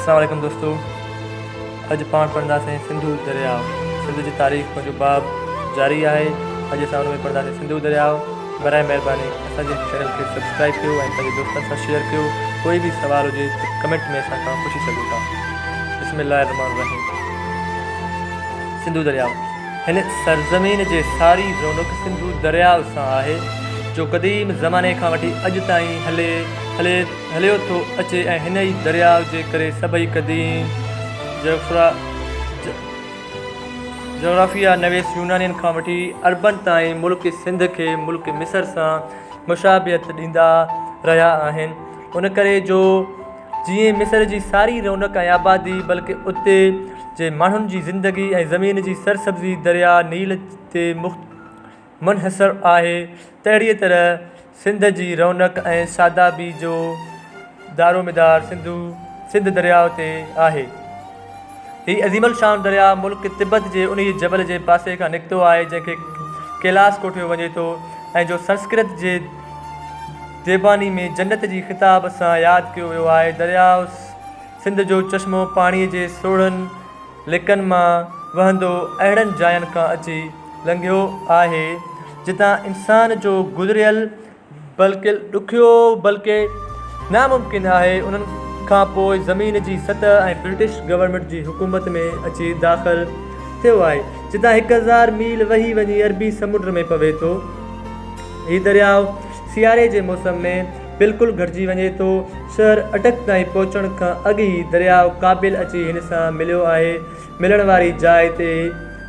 اسلام عليڪم دوستو اڄ پاڻ پڙهنداسين سنڌو درياء سنڌ جي تاريخ جو باب جاري آهي اڄ اسان ان ۾ پڙهنداسين سنڌو درياء برائي مهرباني اسان جي چينل کي سبسڪرائب ڪيو ۽ پنهنجي دوستن سان شيئر ڪيو ڪوئي به سوال هجي ته ڪمينٽ ۾ اسان کان پڇي سگهو ٿا بسم الله الرحمن الرحيم سنڌو درياء هن سرزمين جي ساري رونق سنڌو درياء سان آهي، جو قديم زماني کان وٺي اڄ تائين هلي هلي هليو ٿو اچي ۽ هن ئي درياء جي ڪري سڀئي قديم جغرافيا نويس يونانين کان وٺي عربن تائين ملڪ سنڌ کي ملڪ مصر سان مشابهت ڏيندا رهيا آهن، ان ڪري جو جيئن مصر جي ساري رونق ۽ آبادي بلڪ اتي جي ماڻهن جي زندگي ۽ زمين جي سرسبزي درياء نيل تي منحصر آهي، تهڙيء طرح سنڌ جي رونق ۽ شادابي جو دارومدار سنڌو سنڌ درياء تي آهي. هي عظيم الشان درياء ملڪ تبت جي انهيء جبل جي پاسي کان نڪتو آهي، جنهن کي ڪيلاس ڪوٺيو وڃي ٿو ۽ جو سنسڪرت جي ديباني ۾ جنت جي خطاب سان ياد ڪيو ويو آهي. درياء سنڌ جو چشمو پاڻيء جي سوڙهن لڪن مان وهندو اهڙن جاين کان اچي لنگهيو آهي، جتان انسان جو گذريل بلڪل ڏکيو بلڪه ناممڪن آهي. انهن کان پوء زمين جي سطح ۽ برٽش گورنمينٽ جي حڪومت ۾ اچي داخل ٿيو آهي، جتان 1000 ميل وهي وڃي عربي سمنڊ ۾ پوي ٿو. هي درياء سياري جي موسم ۾ بلڪل گهٽجي وڃي ٿو. شهر اٽڪ تائين پهچڻ کان اڳ ئي درياء ڪابل اچي هن سان مليو آهي. ملڻ واري جاء تي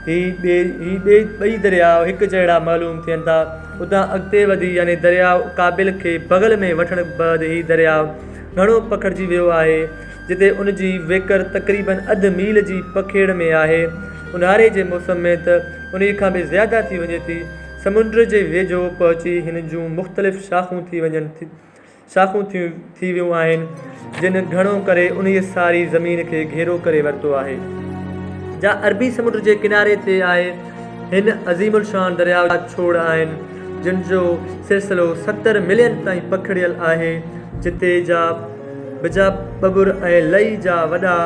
هي هي ٻئي درياء هڪ جهڙا معلوم ٿين ٿا. اتان اڳتي وڌي يعني درياء ڪابل کي بغل ۾ وٺڻ بعد هي درياء گهڻو پکڙجي ويو آهي، جتي ان جي ويڪر تقريباً اڌ ميل جي پکيڙ ۾ آهي. اونهاري جي موسم ۾ ته انهيء کان به زياده ٿي وڃي ٿي. سمنڊ جي ويجهو پهچي هن جون مختلف شاخون ٿي وڃن شاخون ٿي ويون آهن، جن گهڻو ڪري انهيء ساري زمين کي گهيرو ڪري ورتو آهي، جا عربي سمنڊ جي ڪناري تي آهي. هن عظيم الشان درياء جا ڇوڙ آهن، جن جو سلسلو 70 ملين تائين پکڙيل آهي، جتي جا بجا ٻٻر ۽ لئي جا وڏا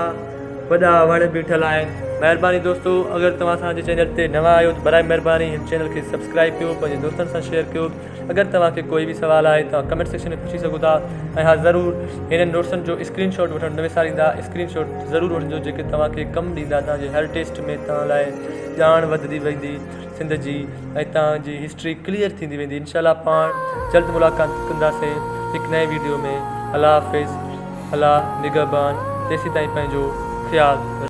وڏا وڻ بيٺل آهن. مهرباني دوستو اگر توهان اسان جي چينل تي نوان آهيو ته برائي مهرباني هن چينل کي سبسڪرائب ڪيو پنهنجي دوستن سان شيئر ڪيو اگر توهان کي ڪوئي به سوال آهي توهان ڪمينٽ سيڪشن ۾ پڇي سگهو ٿا ۽ ها ضرور هنن نوٽسن جو اسڪرين شاٽ وٺڻ نه وساريندا اسڪرين شاٽ ضرور وٺجو جيڪي توهان کي ڪم ڏيندا توهان جي هر ٽيسٽ ۾ توهان لاء ڄاڻ وڌندي ويندي سنڌ جي ۽ توهان جي هسٽري ڪليئر ٿيندي ويندي انشاء الله پاڻ جلد ملاقات ڪنداسين هڪ نئين ويڊيو ۾ الله حافظ الله نگهبان تيسين تائين پنهنجو خيال.